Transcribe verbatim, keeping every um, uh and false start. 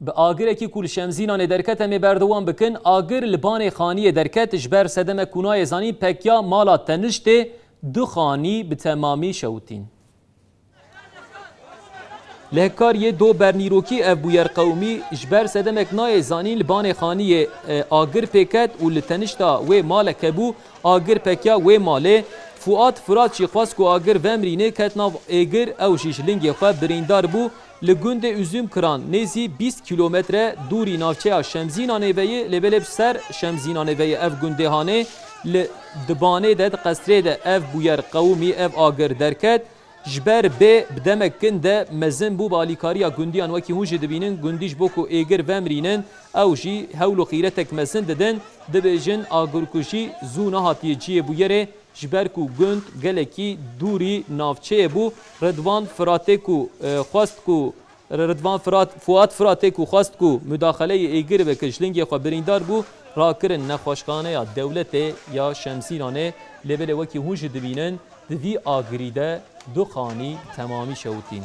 Bi agirekî ku li Şemzînanê derket em ê berdewam bikin. Agir li Banê Xaniyê derket, ji ber sedemek ku nayê zanîn pekiya mala teniştê du xanî bi temamî şewitîn. Li Hekkariyê do bernîrokî ev bûyer qewimî, ji ber sedemek nayê zanîn li Banê Xaniyê, e, agir pê ket û li tenişta wê maleke bû, agir pekiya wê malê. Fuat Firat jî xwest ku agir vemrîne, ket nav êgir, ew jî ji lingê xwe birîndar bû. Li gundê Üzümkıran, nêzî bîst kîlometre dûrî navçeya Şemzînanê ve ye, lê belê bi ser Şemzînanê ve ye ev gundê hanê. Li Dibanê de, di qesrê de ev bûyer qewimî, ev agir derket. Ji ber bê bi demek kin de mezin bû, bi alîkariya gundiyan, wekî hûn jî dibînin, gundî ji bo ku êgir vemrînin, ew jî hewl û xîretek mezin didin, dibêjin agirkujî zû nehatiye cihê bûyerê, ji ber ku gund gelekî dûrî navçeyê bû. Ridvan Firatê ku, e, xwest ku, Ridvan Firat, Fuat Firatê ku xwest ku mudaxeleyê êgir bike, ji lingê xwe birîndar bû, rakirin nexweşxaneya dewletê ya Şemzînanê, lê belê wekî hûn jî dibînin, di vî agirî de du xanî temamî şewitîn.